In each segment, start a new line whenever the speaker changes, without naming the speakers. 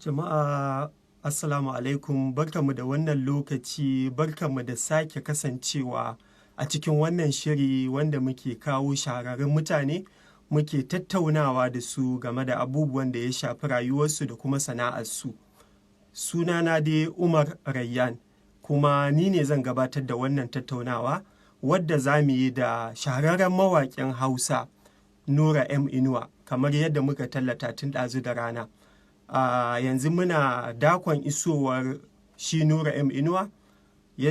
Jama'a, Assalamu alaikum, barkanmu da wannan lokaci, barkanmu da sake kasancewa a cikin wannan shiri wanda muke kawo shahararrun mutane muke tattaunawa da su game da abubuwan da ya shafi rayuwarsu da kuma sana'arsu. Sunana dai Umar Rayyan, kuma ni ne zan gabatar da wannan tattaunawa wadda za mu yi da shahararren mawaƙin Hausa Nura M Inuwa, kamar yadda muka tallata tun ɗazu da rana. Yanzu muna dakon isowar shi Nura M Inuwa,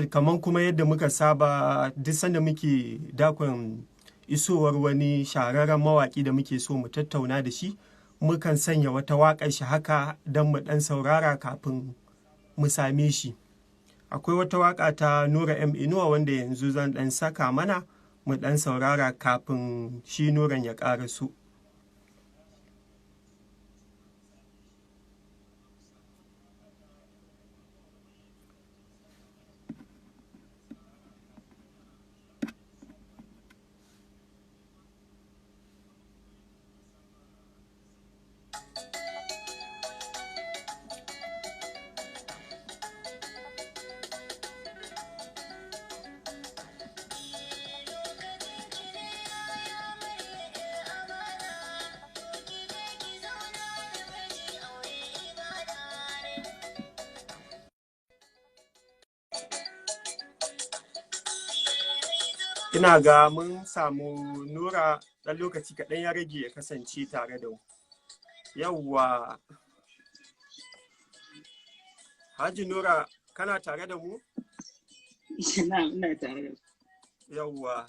kamar kuma yadda muka saba duk sanda muke dakon isowar wani shahararren mawaƙi da muke so mu tattauna da shi, mukan sanya wata waƙar shi haka don mu ɗan saurara kafin mu same shi. Akwai wata waƙa ta Nura M Inuwa wanda yanzu zan ɗan saka mana mu ɗan saurara kafin shi Nuran ya ƙaraso. Ina ga mun samu Nura, ɗan lokaci kaɗan ya rage ya kasance tare da mu. Yawwa. Haji Nura, kana tare da mu?
Ina tare da.
Yawwa.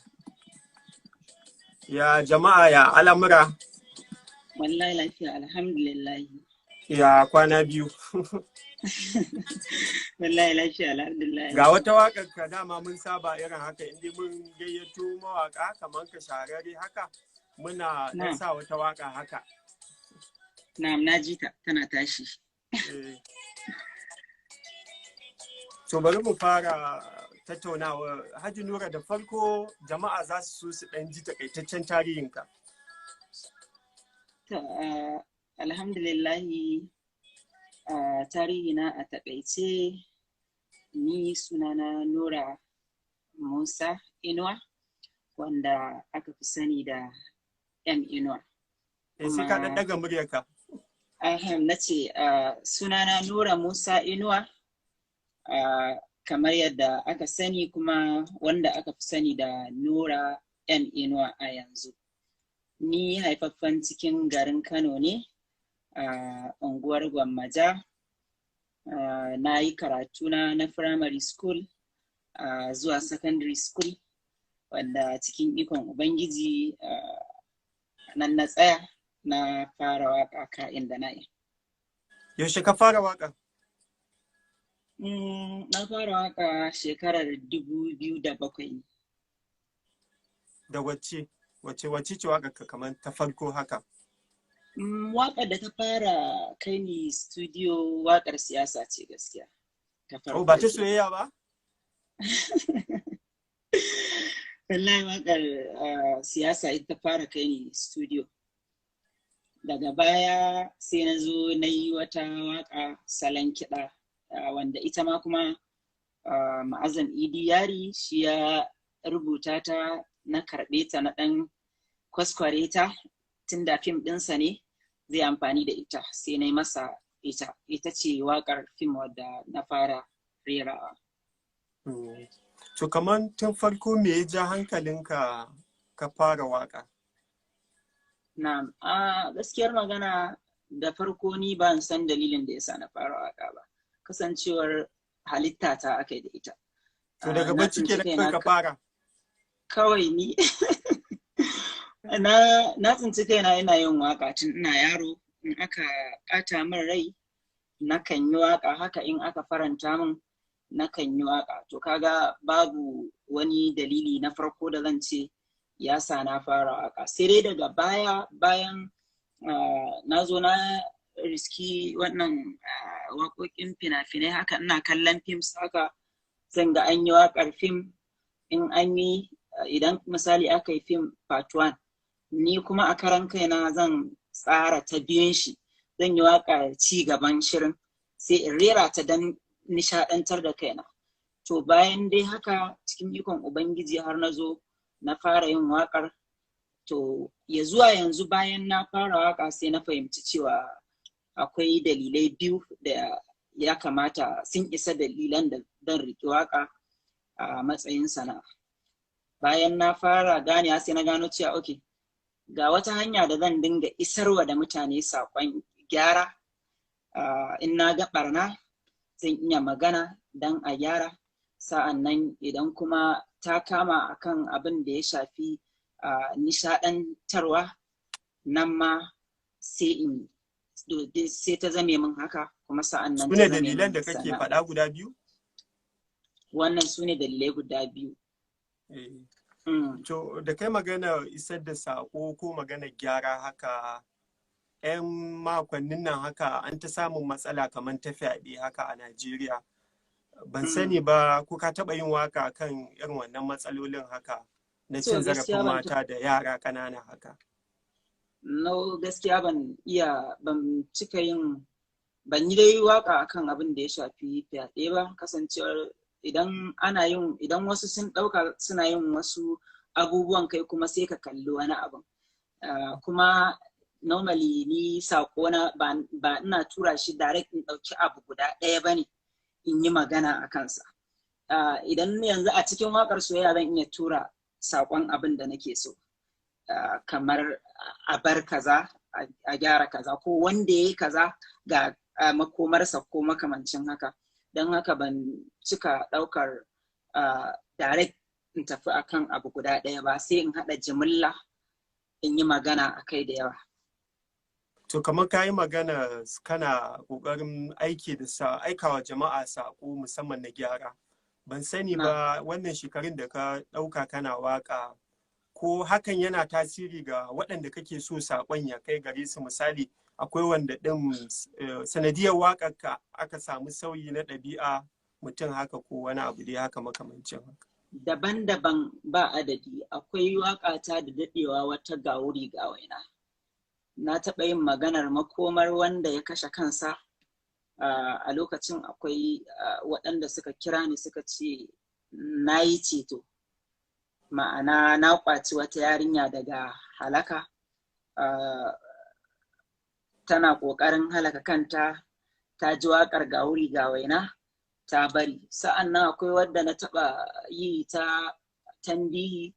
Ya jama'a, ya al'amura?
Wallahi lafiya, alhamdulillah.
Ya kwana biyu?
Wallahi lafiya, alhamdulillah.
Ga wata waƙar ka, dama mun saba irin haka, inda mun gayyato mawaƙa kamar ka shahararre haka, muna ɗan sa wata waƙa haka.
Na'am, na ji ta tana tashi.
To, bari mu fara tattaunawa. Haji Nura, da farko jama'a za su so su ɗan ji takaitaccen tarihinka.
To, alhamdulillahi, tarihina a takaice, ni sunana Nura Musa Inuwa, wanda aka fi sani da M Inuwa.
Eh, sai ka ɗan ɗaga muryarka.
Ahem, na ce sunana Nura Musa Inuwa, kamar yadda aka sani, kuma wanda aka fi sani da Nura M Inuwa a yanzu. Ni haifaffen cikin garin Kano ne, a unguwar Gwammaja. Na yi karatuna na primary school zuwa secondary school, wanda cikin ikon Ubangiji nan na tsaya na fara waka ka'in da na'in.
Yaushe ka fara waka?
Na fara waka shekarar 2007 ne.
Da wacce? Wacce ce waka ka kamar ta farko haka?
Waƙar da ta fara kai ni studio waƙar siyasa ce gaskiya. Ta
Oh, ba ta
farko.
soyayya ba?
Wallahi waƙar siyasa ita ta fara kai ni studio. Daga baya sai na zo na yi wata waƙa salon kiɗa, wanda ita ma kuma Ma'azam Idi Yari shi ya rubuta ta, na karɓe ta, na ɗan kwaskware ta, tunda fim ɗinsa ne zai amfani da ita, sai na yi masa ita. Ita ce waƙar fim wadda na fara rerawa.
To, kamar tun farko me ya ja hankalinka ka fara waka?
Na'am, a gaskiyar magana, da farko ni ban san dalilin da yasa na fara waka ba. Kasancewar halitta ta aka yi da ita.
To, daga
Na
bacci
tsinci
ke
kaina
ka fara?
Kawai ni na tsinci kaina ina yin waka tun ina yaro. In aka ɓata min rai nakan yi waka haka, in aka faranta min nakan yi waka. To, kaga babu wani dalili na farko da zan ce ya sa na fara waka. Sai dai daga baya, bayan na zo na riski wannan waƙoƙin fina-finai haka, ina kallon films haka, zan ga an yi waƙar fim. In an yi, idan misali aka yi fim part 1, ni kuma a karan kaina zan tsara ta biyun shi. Zan yi waƙar ci gaban shirin, sai in rera ta don nishaɗantar da kaina. To bayan dai haka, cikin ikon Ubangiji, har na zo na fara yin waƙar. To ya zuwa yanzu, bayan na fara waƙa, sai na fahimci cewa akwai dalilai biyu da ya kamata sun isa dalilan da zan riƙi waƙa a matsayin sana'a. Bayan na fara ganewa, sai na gano cewa okay, ga wata hanya da zan dinga isarwa da mutane saƙon gyara. In na ga ɓarna, zan iya magana don a gyara. Sa'an nan idan kuma ta kama akan abin da ya shafi nishaɗantarwa, nan ma sai in sai ta zame min haka kuma. Sa'an nan
Su ne dalilan da kake faɗa guda biyu?
Wannan su ne dalilai guda biyu.
To da kai magana isar da saƙo ko magana gyara haka, 'yan makonnin nan haka an ta samun matsala kamar ta fyaɗe haka a Najeriya. Ban sani ba ko ka taɓa yin waka kan irin wannan matsalolin haka na cin zarafin mata da yara ƙanana haka?
No, gaskiya ban iya, ban cika yin, ban yi dai waka akan abin da ya shafi fyaɗe ba, kasancewar idan ana yin, idan wasu sun ɗauka suna yin wasu abubuwan, kai kuma sai ka kalli wani abin. Kuma normally ni saƙona ba ina tura shi direct in ɗauki abu guda ɗaya ba ne in yi magana a kansa. Idan yanzu a cikin waƙar soyayya zan iya tura saƙon abin da nake so, kamar a bar kaza, a gyara kaza, ko wanda ya yi kaza ga makomarsa, ko makamancin haka. Don haka ban cika ɗaukar direct in tafi akan abu guda ɗaya ba, sai in haɗa jimilla in yi magana a kai da yawa.
To kamar ka yi magana kana ƙoƙarin aiki da sa aikawa jama'a saƙo, musamman na gyara. Ban sani ba, wannan shekarun da ka ɗauka kana waƙa, ko hakan yana tasiri ga waɗanda kake so saƙon ya kai gare su? Misali, akwai wanda ɗin sanadiyar waƙarka aka samu sauyi na ɗabi'a mutum haka, ko wani abu dai haka makamancin haka?
Daban-daban, ba adadi. Akwai waƙata da daɗewa, wata "Ga wuri ga waina". Na taɓa yin maganar makomar wanda ya kashe kansa. A lokacin akwai waɗanda suka kira ni suka ce na yi ceto, ma'ana na ƙwaci wata yarinya daga halaka, tana ƙoƙarin halaka kanta, ta ji waƙar "Ga wuri ga waina" ta bari. Sa'an nan akwai wadda na taɓa yi ta tambihi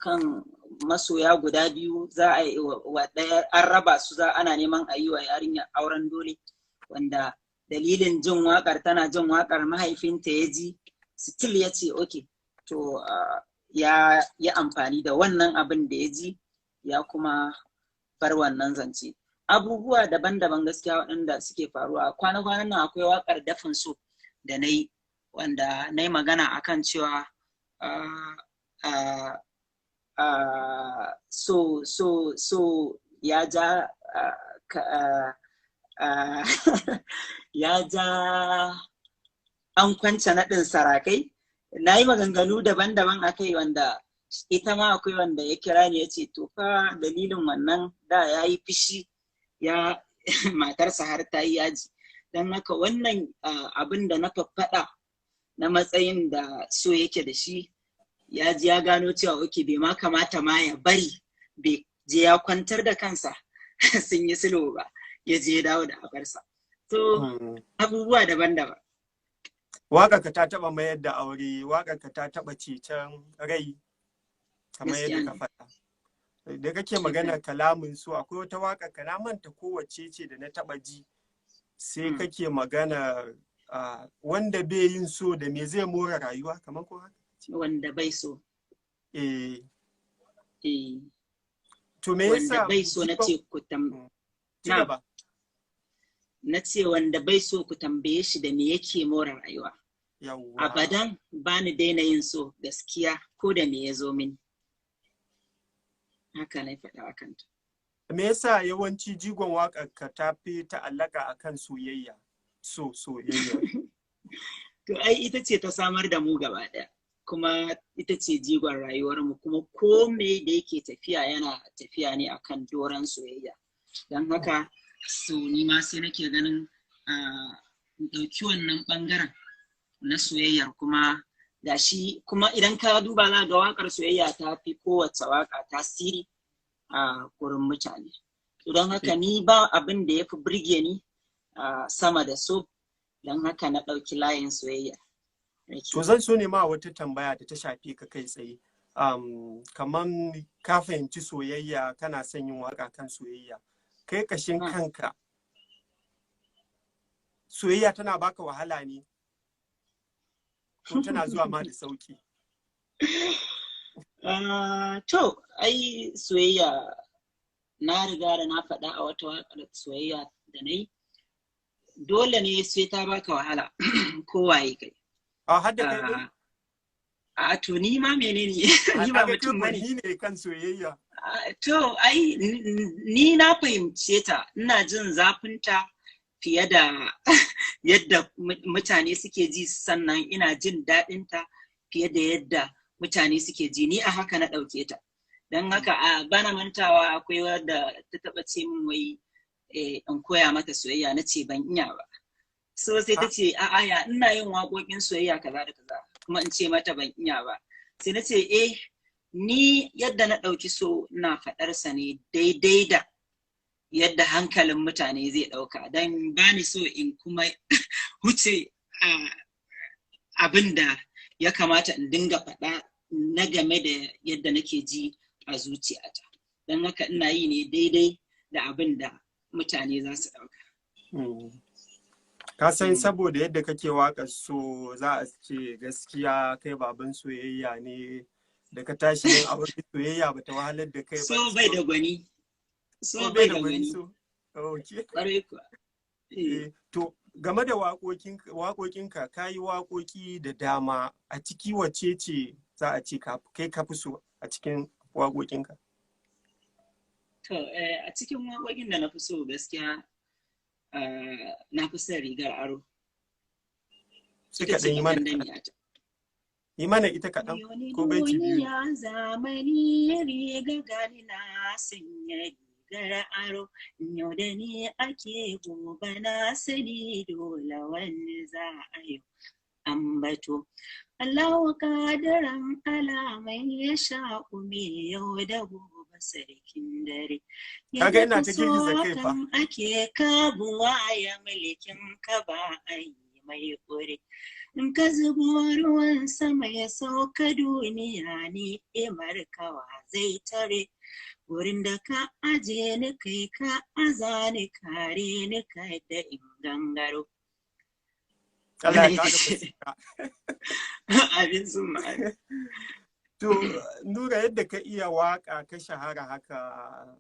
kan masoya guda biyu, za a yi wa ɗaya, an raba su, za ana neman a yi wa yarinya auren dole, wanda dalilin jin waƙar, tana jin waƙar mahaifinta ya ji, still ya ce okay, to ya yi amfani da wannan abin da ya ji, ya kuma bar wannan zance. Abubuwa daban-daban gaskiya waɗanda suke faruwa. Kwana-kwanan nan akwai waƙar "Dafin So" da na yi, wanda na yi magana akan cewa so so so ya ja ya ja an kwance naɗin sarakai. Na yi maganganu daban-daban a kai, wanda ita ma akwai wanda ya kira ni ya ce to fa dalilin wannan da ya yi fushi, ya matarsa har ta yi yaji. Don haka wannan abin da na faffaɗa na matsayin da so yake da shi, ya ji ya gano cewa okay, bai ma kamata ma ya bari bai je ya kwantar da kansa sun yi sulhu ba, ya je ya dawo da abarsa. So abubuwa daban-daban.
Waƙarka ta taɓa mayar da aure, waƙarka ta taɓa ceton rai, kamar yadda ka faɗa. Da kake magana kalamin so, akwai wata waƙa ka, na manta kowace ce, da na taɓa ji, sai kake magana wanda bai yin so da me zai more rayuwa, kamar ko haka?
Wanda bai so.
Eh.
Eh.
To me yasa
Wanda bai so, na ce ku tam
Ci gaba.
Na ce wanda bai so, ku tambaye shi da me yake more rayuwa.
Yawwa.
Abadan ba ni daina yin so gaskiya, ko da me ya zo mini. Haka na faɗa a kanta.
Me yasa yawanci jigon waƙar ka ta fi ta'allaka akan soyayya? So, soyayya.
To ai ita ce ta samar da mu gaba ɗaya. Kuma ita ce jigon rayuwarmu, kuma ko me da yake tafiya yana tafiya ne akan doron soyayya. Don haka So ni ma sai nake ganin ɗauki wannan ɓangaren na soyayyar, kuma gashi kuma idan ka duba za ga waƙar soyayya ta fi kowace waƙa tasiri a gurin mutane. Don haka ni ba abin da ya fi burge ni sama da so, don haka na ɗauki layin soyayya.
To, zan so ne ma wata tambaya da ta shafi ka kai tsaye. Kaman ka fahimci soyayya, kana son yin waka kan soyayya. Kai kashin kanka, soyayya tana baka wahala ne? Ko tana zuwa ma da sauki?
To, ai soyayya na riga da na faɗa a wata waƙar soyayya da na yi, dole ne sai ta baka wahala, kowaye kai.
A hadda kai ɗin?
A to, ni ma menene, ni ba mutum bane.
Ni ne kan soyayya.
To, ai ni na fahimce ta, ina jin zafinta fiye da yadda mutane suke ji, sannan ina jin daɗinta fiye da yadda mutane suke ji. Ni a haka na ɗauke ta. Don haka a bana mantawa, akwai wadda ta taɓa ce min wai in koya mata soyayya, na ce ban iya ba. So sai ta ce, a'a, ya ina yin waƙoƙin soyayya kaza da kaza kuma in ce mata ban iya ba? Sai na ce, eh, ni yadda na ɗauki so ina faɗarsa ne daidai da yadda hankalin mutane zai ɗauka, don ba ni so in kuma huce abin da ya kamata in dinga faɗa na game da yadda nake ji a zuciyata. Don haka ina yi ne daidai da abin da mutane za su ɗauka.
Ka san saboda yadda kake waka, so za a ce gaskiya kai baban soyayya ne, da ka tashi yin aure soyayya bata wahalar da kai ba.
So bai da gwani. So bai da gwani.
Okay.
Ƙwarai kuwa.
To, game da waƙoƙinka, ka yi waƙoƙi da dama, a ciki wace ce za a ce kai ka fi so a cikin waƙoƙinka?
To, a cikin waƙoƙin da na fi so, gaskiya na fi son "Rigar Aro".
Sai ka ɗan yi mana kaɗan. Yi mana ita kaɗan, ko baiti biyu.
Duniya zamani riga, gani na sanya rigar aro, yau da ni ake, gobe na sani dole wani za a yi ambato. Allahu kadiran alamai ya sha me yau da gobe, sarkin dare.
Kaga ina ta girgiza kai fa.
Ake kabuwa ya mulkin ka ba a yi mai kure. In ka zubo ruwan sama ya sauka duniya, ni imar kawa zai tare. Wurin da ka aje ni, kai ka aza ni, kare ni kada in gangaro.
Allah ya kada basira.
Abin sun.
To, Nura, yadda ka iya waka ka shahara haka,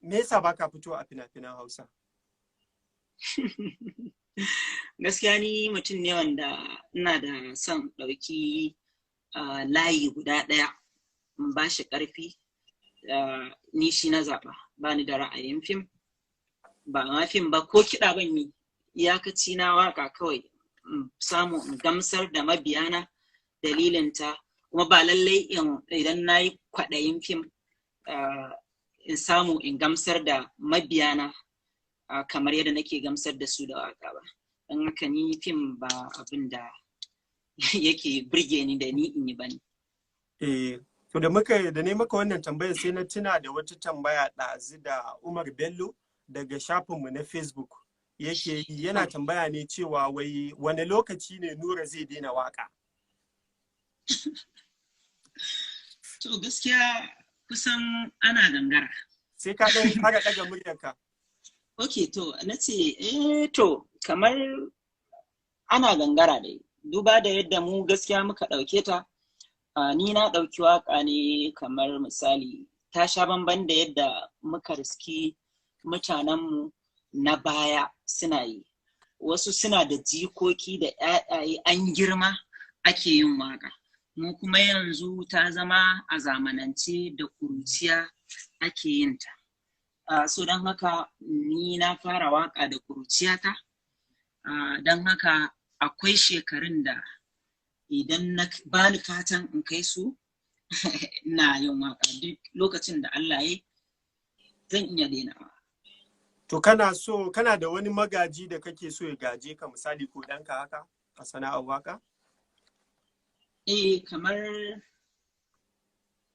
me yasa baka fito a fina-finan Hausa?
Gaskiya ni mutum ne wanda ina da son ɗauki layi guda ɗaya in ba shi ƙarfi, ni shi na zaɓa. Ba ni da ra'ayin fim, ba ma fim ba, ko kiɗa ban yi. Iyakaci na waka kawai, in samu in gamsar da mabiyana dalilinta, kuma ba lallai idan na yi kwaɗayin fim in samu in gamsar da mabiyana kamar yadda nake gamsar da su da waka ba. Don haka ni fim ba abin da yake burge ni da ni in yi ba ne.
Eh, to, da muka da ne maka wannan tambayar, sai na tuna da wata tambaya ɗazu da Umar Bello daga shafinmu na Facebook yake yi, yana tambaya ne cewa wai wane lokaci ne Nura zai daina waka?
To, gaskiya kusan ana gangara.
Sai ka ɗan fara ɗaga muryarka.
Ok, to, na ce, eh, to, kamar ana gangara dai. Duba da yadda mu gaskiya muka ɗauke ta, ni na ɗauki waƙa ne kamar misali ta sha bamban da yadda muka riski mutanenmu na baya suna yi. Wasu suna da jikoki da ‘ya'yaye, an girma ake yin waƙa. Mu kuma yanzu ta zama a zamanance, da kuruciya ake yin ta. So don haka ni na fara waka da kuruciyata, don haka akwai shekarun da idan na bani fatan in kai su ina yin waka. Duk lokacin da Allah ya, zan iya dainawa.
To kana so, kana da wani magaji da kake so ya gaje ka, misali ko ɗanka haka, a sana'ar waka?
Eh, kamar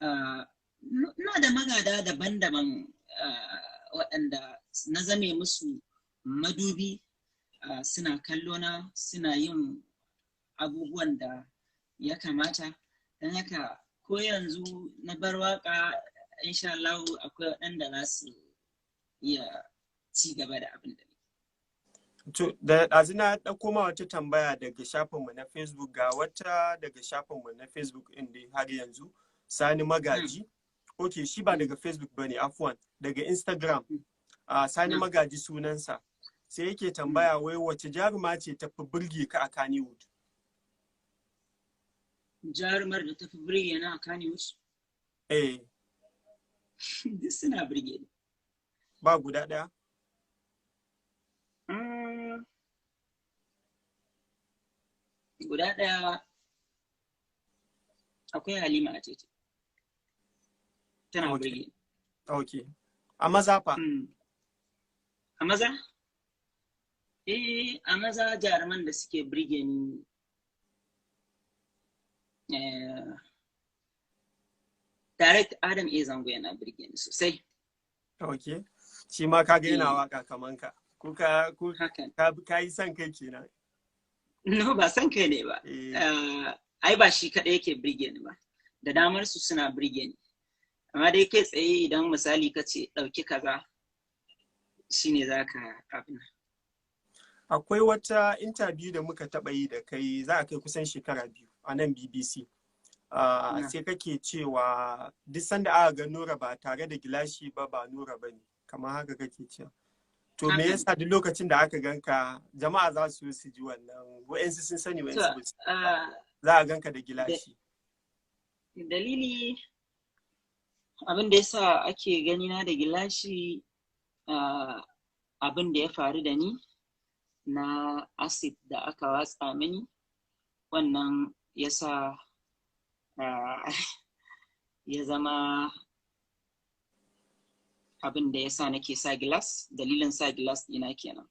ina da magada daban-daban waɗanda na zame musu madubi, suna kallona suna yin abubuwan da ya kamata. Don haka ko yanzu na bar waka, insha Allah akwai waɗanda za su iya ci gaba da abin da
To, da ɗazu na ɗauko ma wata tambaya daga shafinmu na Facebook, ga wata daga shafinmu na Facebook ɗin dai har yanzu, Sani Magaji. Ok, shi ba daga Facebook ba ne, afwan, daga Instagram. Sani Magaji sunansa. Sai yake tambaya wai wace jaruma ce ta fi burge ka a Kannywood?
Jarumar da ta fi burge na a Kannywood?
Eh.
Duk suna burge ni.
Ba guda ɗaya?
Guda ɗaya akwai Halima Atete. Tana burge ni.
Ok. A maza fa?
A maza? Eh, a maza jaruman da suke burge ni, direct Adam A. Zango yana burge ni sosai.
Ok. Shi ma kaga yana waka kaman ka. Ko ka ko ka yi son kai kenan?
No, ba son kai ne ba. Ai ba shi kaɗai yake burge ni ba. Da damar su suna burge ni. Amma dai kai tsaye idan misali ka ce ɗauki kaza, shine za ka abin.
Akwai wata interview da muka taɓa yi da kai, za a kai kusan shekara 2, a nan BBC. Sai kake cewa duk sanda aka ga Nura ba tare da gilashi ba, ba Nura ba ne, kamar haka kake cewa. To me yasa duk lokacin da aka ganka, jama'a za su su ji wannan, wa'yansu sun sani, wa'yansu ba su, za a ganka da gilashi?
Dalili abin da yasa ake ganina da gilashi, abin da ya faru da ni na acid da aka watsa mini, wannan yasa ya zama abin da yasa nake sa gilas. Dalilin sa gilas ɗina kenan,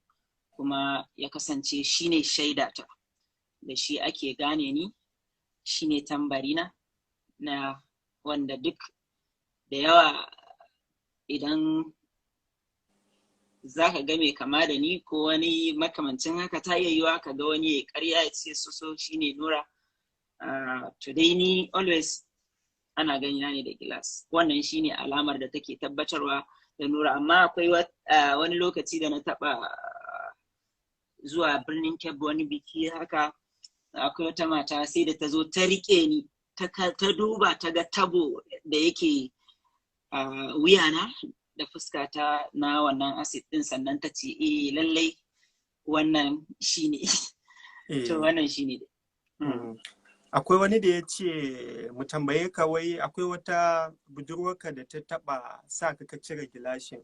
kuma ya kasance shine shaidata da shi ake gane ni, shine tambarina na wanda duk da yawa idan za ka ga mai kama da ni ko wani makamancin haka, ta iya yiwa ka ga wani ya karya ya ce so so shine Nura. To dai ni always ana ganina ne da gilas. Wannan shine alamar da take tabbatarwa da Nura. Amma akwai wani lokaci da na taba zuwa Birnin Kebbi wani biki haka, akwai wata mata sai da ta zo ta rike ni, ta duba ta ga tabo da yake wuyana da fuskata na wannan acid din, sannan ta ce, "Eh, lallai wannan shine." To wannan shine.
Akwai wani da ya ce mu tambaye ka wai akwai wata budurwarka da ta taba sa ka ka cire gilashin.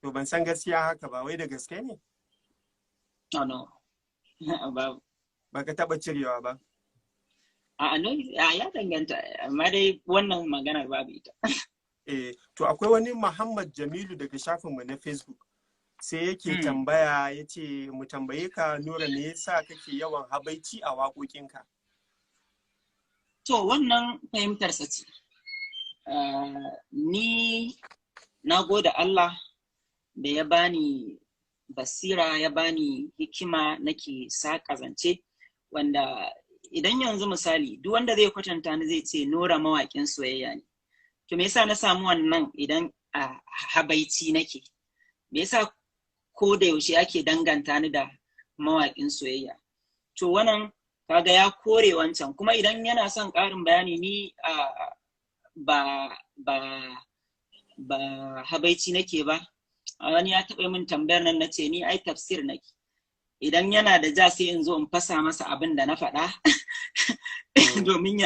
To ban san gaskiya haka ba, wai da gaske ne?
Oh no, babu.
Baka taba cirewa ba?
A no, ya danganta, amma dai wannan maganar babu ita.
Eh, to akwai wani Muhammad Jamilu daga shafinmu na Facebook. Sai yake tambaya, ya ce mu tambaye ka, Nura, me yasa kake yawan habaici a waƙoƙinka?
To wannan fahimtarsa ce. Ni na gode Allah da ya bani basira, ya bani hikima nake saƙa zance, wanda idan yanzu misali duk wanda zai kwatanta ni zai ce Nura mawaƙin soyayya ne. To me yasa na samu wannan idan a habaici nake? Me yasa ko da yaushe ake danganta ni da mawaƙin soyayya? To wannan kaga ya kore wancan. Kuma idan yana son ƙarin bayani, ni ba habaici nake ba. Wani ya taɓa min tambayar nan, nace ni ai tafsir nake. Idan yana da ja, sai in zo in fasa masa abin da na faɗa domin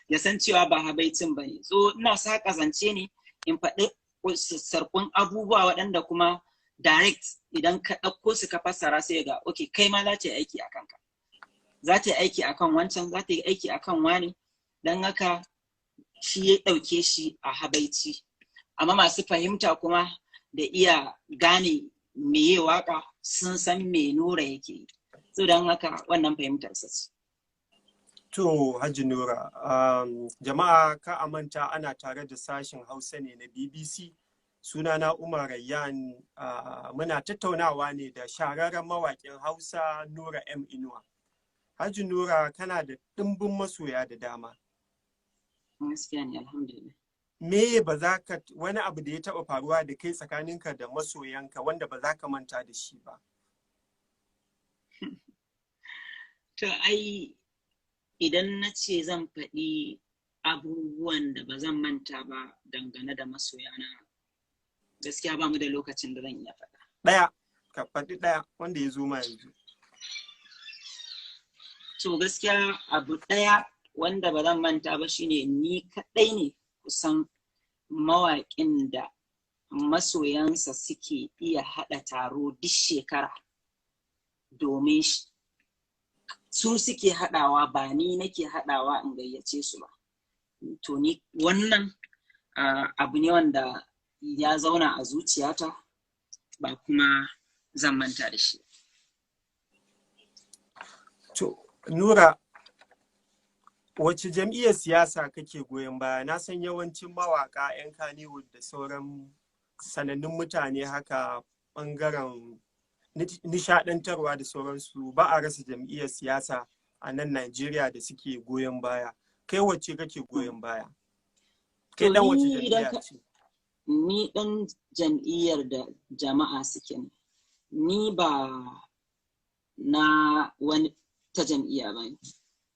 ya san cewa ba habaicin ba ne. So ina saƙa zance ne in faɗi sarkun abubuwa waɗanda kuma direct idan ka ɗauko su ka fassara, sai ga ok, kai ma za ta yi aiki a kanka, za ta yi aiki a kan wancan, za ta yi aiki a kan wani. Don haka shi ya ɗauke shi a habaici, amma masu fahimta kuma da iya gane meye waka sun san me Nura yake yi. So don haka wannan fahimtar sa ce.
To, Hajji Nura, jama'a, ka a manta ana tare da sashen Hausa ne na BBC. Sunana Umar Rayyan, muna tattaunawa ne da shahararren mawaƙin Hausa Nura M Inuwa. Hajji Nura, kana da ɗimbin masoya da dama.
Gaskiya ne, alhamdulillah.
Me ba za ka wani abu da ya taɓa faruwa da kai tsakaninka da masoyanka wanda ba za ka manta da shi ba?
To, ai idan na ce zan faɗi abubuwan da ba zan manta ba dangane da masoyana, gaskiya ba mu da lokacin da zan iya faɗa.
Ɗaya, ka faɗi ɗaya wanda ya zo ma yanzu.
To, gaskiya abu ɗaya wanda ba zan manta ba shine ni kaɗai ne kusan mawaƙin da masoyansa suke iya haɗa taro duk shekara domin su suke haɗawa, ba ni nake haɗawa in gayyace su ba. To, ni wannan abu ne wanda ya zauna a zuciyata, ba kuma zan manta da shi.
To, Nura, wace jam'iyyar siyasa kake goyon baya? Na san yawancin mawaka 'yan Kannywood da sauran sanannun mutane haka, ɓangaren nishaɗantarwa da sauransu, ba a rasa jam'iyyar siyasa a nan Najeriya da suke goyon baya. Kai wacce kake goyon baya? Kai dan wace jam'iyya ce?
Ni dan jam'iyyar da jama'a suke ne. Ni ba na wani ta jam'iyya ba ne.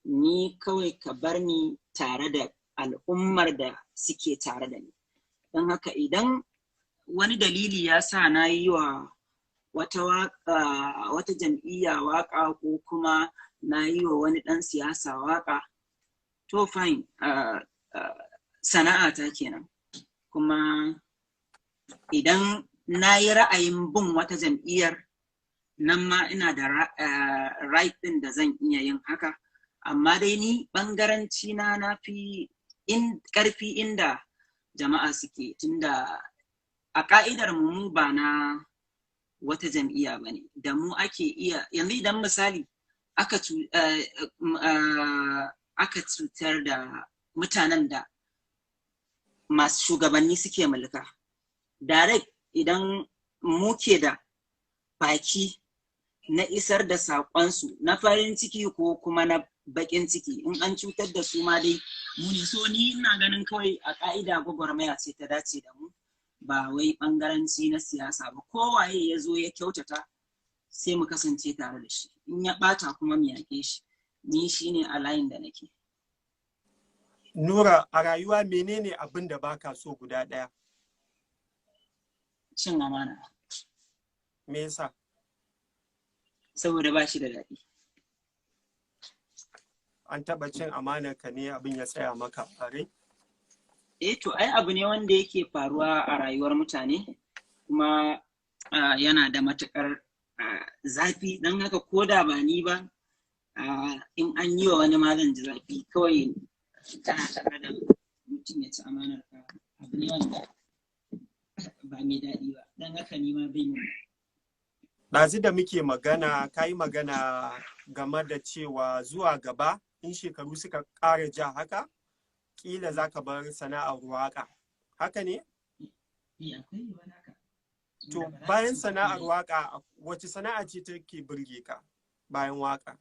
Ni kawai ka bar ni tare da al'ummar da suke tare da ni. Don haka idan wani dalili ya sa na yi wa wata waka, wata jam'iyya waka, ko kuma na yi wa wani ɗan siyasa waka, to fine, sana'ata kenan. Kuma idan na yi ra'ayin bin wata jam'iyyar, nan ma ina da right ɗin da zan iya yin haka. Amma dai ni ɓangaranci na na fi in ƙarfi inda jama'a suke, tunda a ƙa'idar mu ba na wata jam'iyya ba ne da mu ake iya. Yanzu idan misali aka cutar da mutanen da masu shugabanni suke mulka direct, idan muke da baki na isar da saƙonsu na farin ciki ko kuma na baƙin ciki, in an cutar da su ma dai mu ne. So ni ina ganin kawai a ƙa'ida gwagwarmaya ce ta dace da mu, ba wai ɓangaranci na siyasa ba. Kowaye ya zo ya kyautata, sai mu kasance tare da shi, in ya ɓata kuma mu yaƙe shi. Ni shine a layin da nake.
Nura, a rayuwa menene abin da baka so guda ɗaya?
Cin amana.
Me yasa?
Saboda ba shi da daɗi.
An taɓa cin amanar ka ne abin ya tsaya maka a rai?
Eh, to ai abu ne wanda yake faruwa a rayuwar mutane, kuma yana da matuƙar zafi. Don haka ko da ba ni ba, in an yi wa wani ma zan ji zafi. Kawai kana tare da mutum ya ci amanar ka, abu ne wanda ba mai daɗi ba. Don haka ni ma bai yi.
Ɗazu da muke magana, ka yi magana game da cewa zuwa gaba in shekaru suka ƙara ja haka, ƙila za ka bar sana'ar waƙa. Haka ne?
Eh, akwai yiwuwar haka.
To, bayan sana'ar waƙa, wace sana'a ce take burge ka bayan waƙa?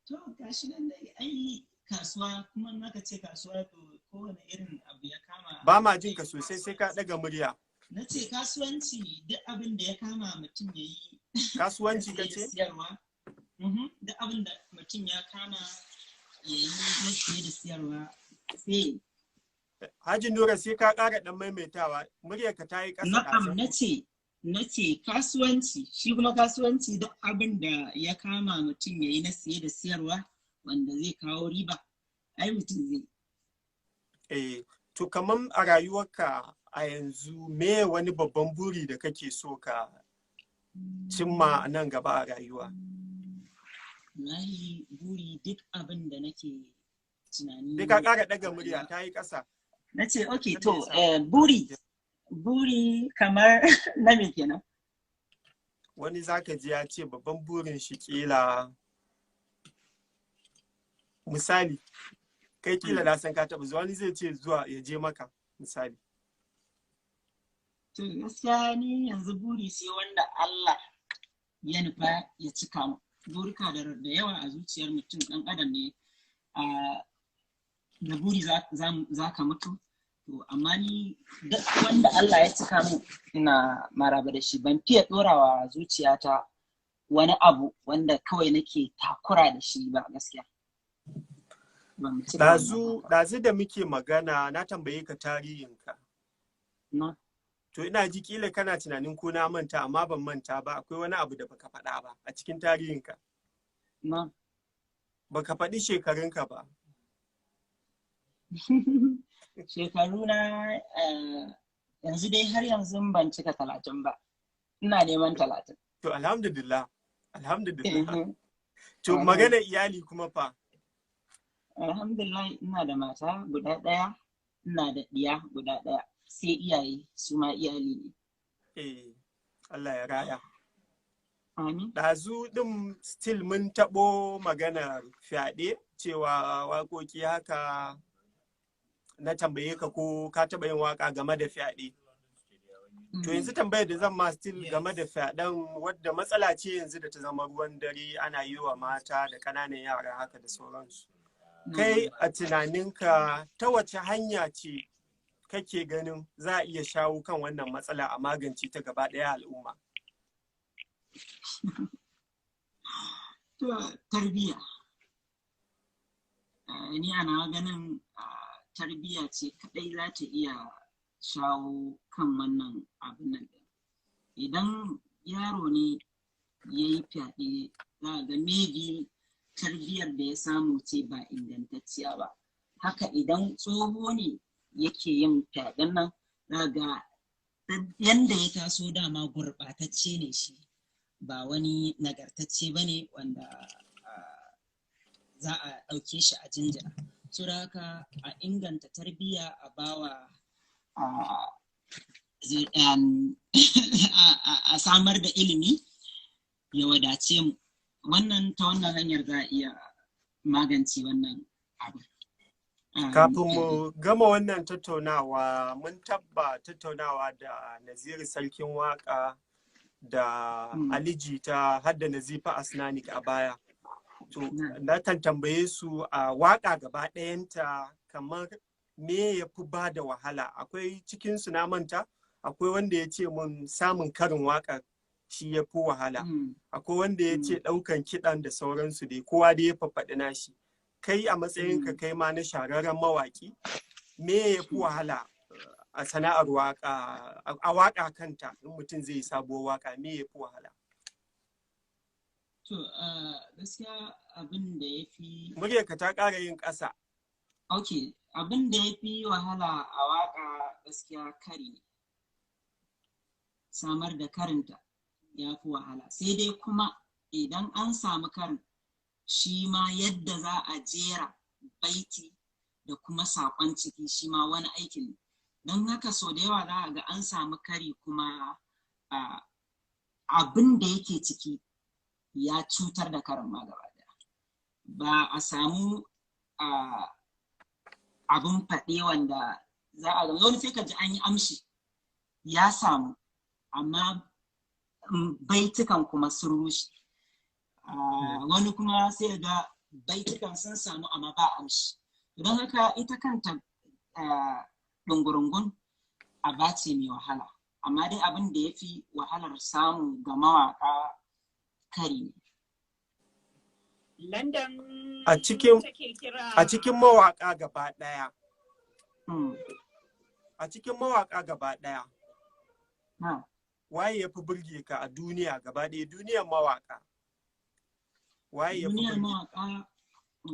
To, gashi nan dai, ai kasuwa kuma. In aka ce kasuwa, to kowane irin abu ya kama.
Ba ma jin ka sosai, sai ka ɗaga murya.
Na ce kasuwanci, duk abin da ya kama mutum ya yi.
Kasuwanci ka
na siye da
ce?
siyarwa. Duk abin da mutum ya kama ya yi na siye da siyarwa sai.
Haji Nura, sai ka ƙara ɗan maimaitawa, muryarka ta yi ƙasa
Na'am.
ɗazu.
Na ce kasuwanci, shi kuma kasuwanci duk abin da ya kama mutum ya yi na siye da siyarwa wanda zai kawo riba, ai mutum zai.
Eh, to kaman a rayuwarka a yanzu, me wani babban buri da kake so ka cimma a nan gaba a rayuwa?
Wallahi buri, duk abin da nake tunani
Sai ka ƙara ɗaga
a
murya,
rayuwa.
ta yi ƙasa.
Na ce, okay,
Kada
to
ya sa.
buri Buri kamar na me kenan?
Wani zaka ji ya ce babban burin shi kila, misali, kai kila na san ka taɓa zuwa, wani zai ce zuwa ya je maka, misali.
To, gaskiya ni yanzu buri sai wanda Allah ya nufa ya cika mu. Burika da yawa a zuciyar mutum, ɗan adam ne, da buri za ka mutu. To, amma ni duk wanda Allah ya cika mu ina maraba da shi. Ban fiye ɗorawa zuciyata wani abu wanda kawai nake takura da shi ba, gaskiya.
Ɗazu da muke magana na tambaye ka tarihinka.
Na.
To, ina ji kila kana tunanin ko na manta, amma ban manta ba. Akwai wani abu da baka faɗa ba a cikin tarihinka.
Na.
Baka faɗi shekarunka ba.
Shekaru na yanzu dai har yanzu ban cika 30 ba. Ina neman 30.
To, alhamdulillah. Alhamdulillah. To, magana iyali kuma fa?
Alhamdulillah, ina da mata guda ɗaya, ina da ɗiya guda ɗaya, sai iyaye, su ma iyali ne.
Eh, Allah ya raya.
Amin.
Ɗazu ɗin still mun taɓo maganar fyaɗe, cewa waƙoƙi haka, na tambaye ka ko ka taɓa yin waƙa game da fyaɗe. To, yanzu tambayar da zan ma still game da fyaɗen, wadda matsala ce yanzu da ta zama ruwan dare, ana yi wa mata da ƙananan yara haka da sauransu. Kai a tunaninka, ta wace hanya ce kake ganin za a iya shawo kan wannan matsala a magance ta gaba ɗaya al'umma?
To, tarbiyya. Ni ana ganin tarbiyya ce kaɗai za ta iya shawo kan wannan abin nan. Idan yaro ne ya yi fyaɗe, za a ga maybe tarbiyyar da ya samu ce ba ingantacciya ba. Haka idan tsoho ne yake yin fyaɗen nan, za ga yanda ya taso dama gurɓatacce ne shi, ba wani nagartacce ba ne wanda za a ɗauke shi a jinjina. So da haka a inganta tarbiyya, a bawa a samar da ilimi ya wadace mu. Wannan ta wannan hanyar za a iya magance wannan abu.
Kafin mu gama wannan tattaunawa, mun tabba tattaunawa da Naziru Sarkin Waka da Ali Jita har da Nazifa Asnanik a baya. To, na kan tambaye su a waka gaba ɗayanta kamar me ya fi ba da wahala. Akwai cikinsu, na manta, akwai wanda ya ce mun samun karin waka shi ya fi wahala. Akwai wanda ya ce ɗaukan kiɗan da sauransu dai, kowa dai ya faffaɗi nashi. Kai a matsayinka kai ma na shahararren mawaki, me ya fi wahala a sana'ar waka, a waka kanta, in mutum zai yi sabuwar waka, me ya fi wahala?
To, gaskiya abin da ya fi
Muryarka ta ƙara yin ƙasa.
Ok, abin da ya fi wahala a waka gaskiya kari ne. Samar da karinta ya fi wahala. Sai dai kuma idan an samu karin, shi ma yadda za a jera baiti da kuma saƙon ciki, shi ma wani aikin ne. Don haka sau da yawa za a ga an samu kari kuma abin da yake ciki ya cutar da karin ma gaba ɗaya. Ba a samu abin faɗe wanda za a ga wani, sai ka ji an yi amshi ya samu, amma baitukan kuma sun rushe. Wani kuma sai ga baitukan sun samu amma ba amshi. Don haka ita kanta ɗungurungun aba ce mai wahala, amma dai abin da ya fi wahalar samu ga mawaƙa kari ne.
London take kira.
A cikin mawaƙa gaba ɗaya. A cikin mawaƙa gaba ɗaya. Waye ya fi burge ka a duniya gaba ɗaya, duniyar mawaƙa? Waye ya fi
Duniyar
burge?
mawaƙa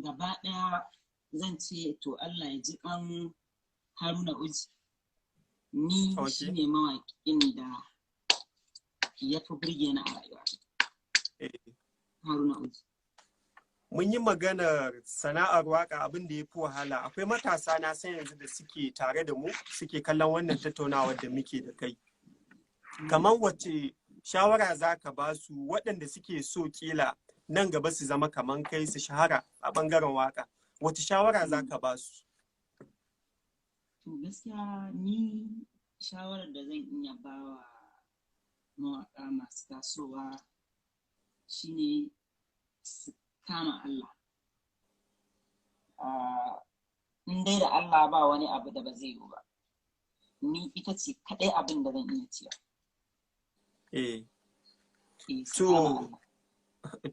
gaba ɗaya zan ce, to, Allah ya ji kan Haruna Uji. Ni shi ne mawaƙin da ya fi burge ni a rayuwa. Haruna Uji.
Mun yi maganar sana'ar waka, abin da ya fi wahala. Akwai matasa na san yanzu da suke tare da mu, suke kallon wannan tattaunawar da muke da kai. Kamar wace shawara za ka ba su, waɗanda suke so kila nan gaba su zama kamar kai, su shahara a ɓangaren waka? Wace shawara za ka ba su?
To, gaskiya ni shawarar da zan iya ba wa mawaƙa masu tasowa shine su kama Allah. In dai da Allah, ba wani abu da ba zai yiwu ba. Ni ita ce kaɗai abin da zan iya cewa. Su kama Allah.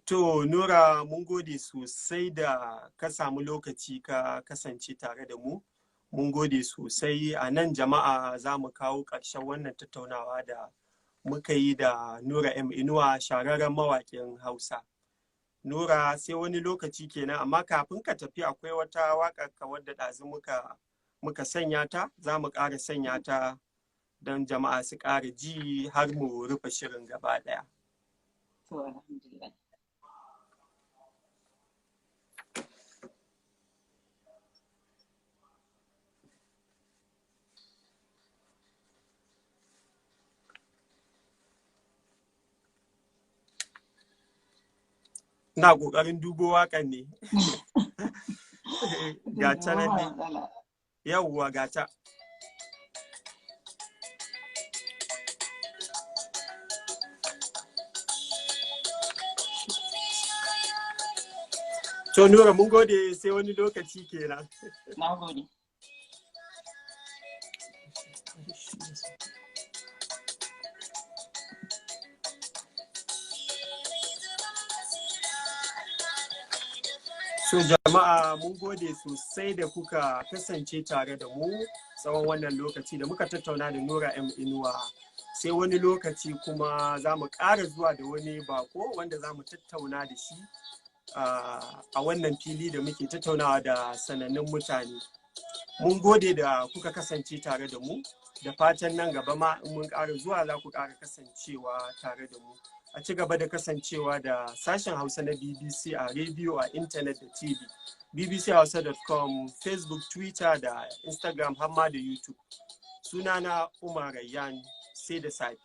To Nura, mun gode sosai da ka samu lokaci ka kasance tare da mu. Mun gode sosai. A nan jama'a za mu kawo ƙarshen wannan tattaunawa da muka yi da Nura M Inuwa, shahararren mawaƙin Hausa. Nura, sai wani lokaci kenan, amma kafin ka tafi akwai wata waƙar ka wadda ɗazu muka sanya ta, za mu ƙara sanya ta don jama'a su ƙara ji har mu rufe shirin gaba ɗaya.
To, alhamdulillah.
Ina ƙoƙarin dubo waƙan ne. Ga ta nan
Ba
ne.
matsala.
Yawwa, ga ta. To Nura, mun gode, sai wani lokaci kenan.
Na gode.
So jama'a, mun gode sosai da kuka kasance tare da mu tsawon wannan lokaci da muka tattauna da Nura M Inuwa. Sai wani lokaci kuma za mu ƙara zuwa da wani bako wanda za mu tattauna da shi a wannan fili da muke tattaunawa da sanannun mutane. Mun gode da kuka kasance tare da mu, da fatan nan gaba ma in mun ƙara zuwa za ku ƙara kasancewa tare da mu. A ci gaba da kasancewa da sashen Hausa na BBC a rediyo, a intanet da TV. bbchausa.com, Facebook, Twitter da Instagram, har ma da YouTube. Sunana Umar Rayyan, sai da safe.